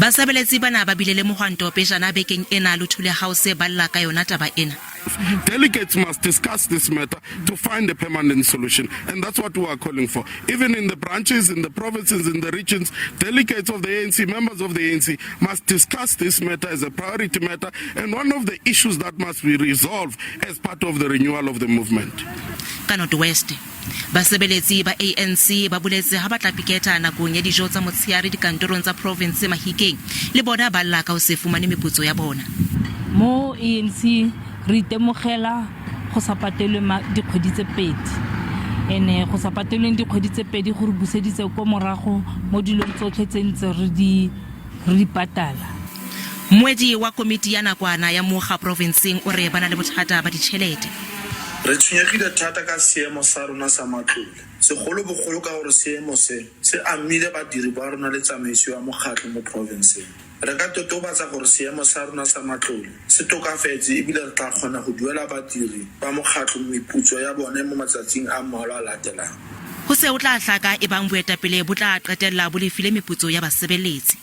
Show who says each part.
Speaker 1: Basebeletsi bana ba bile le mohwanto pejana bekeng ena Luthuli House ba lla ka yona taba ena.
Speaker 2: Delegates must discuss this matter to find a permanent solution, and that's what we are calling for. Even in the branches, in the provinces, in the regions, delegates of the ANC, members of the ANC must discuss this matter as a priority matter and one of the issues that must be resolved as part of the renewal of the movement.
Speaker 1: Ka North West, basebeletsi ba ANC ba boletse ha ba tla piketa nakong ya dijo tsa motsheare dikantorong tsa province Mahikeng, le bona ba lla ka ho se fumane meputso ya bona.
Speaker 3: Mo ANC re itemogela go sa patelwe dikgwedi tse pedi, ene go sa patelweng dikgwedi tse pedi go re buseditse ko morago mo dilong tsotlhe tse ntse re di re di patala.
Speaker 1: Moedi wa komiti ya nakwana ya moga profenseng o re ba na le bothata ba ditšhelete.
Speaker 4: Re tshwenyegile thata ka seemo sa rona sa matlole, segolobogolo ka gore seemo se, se amile badiri ba rona le tsamaiso ya mokgatlho mo porofenseng. Re ka totobatsa gore seemo sa rona sa matlole se tokafetse e bile re tla kgona go duela badiri ba mokgatlho meputso ya bone mo matsatsing a mmalwa a latelang.
Speaker 1: Ho se ho tla hlaka ebang boetapele bo tla qetella bo lefile meputso ya basebeletsi.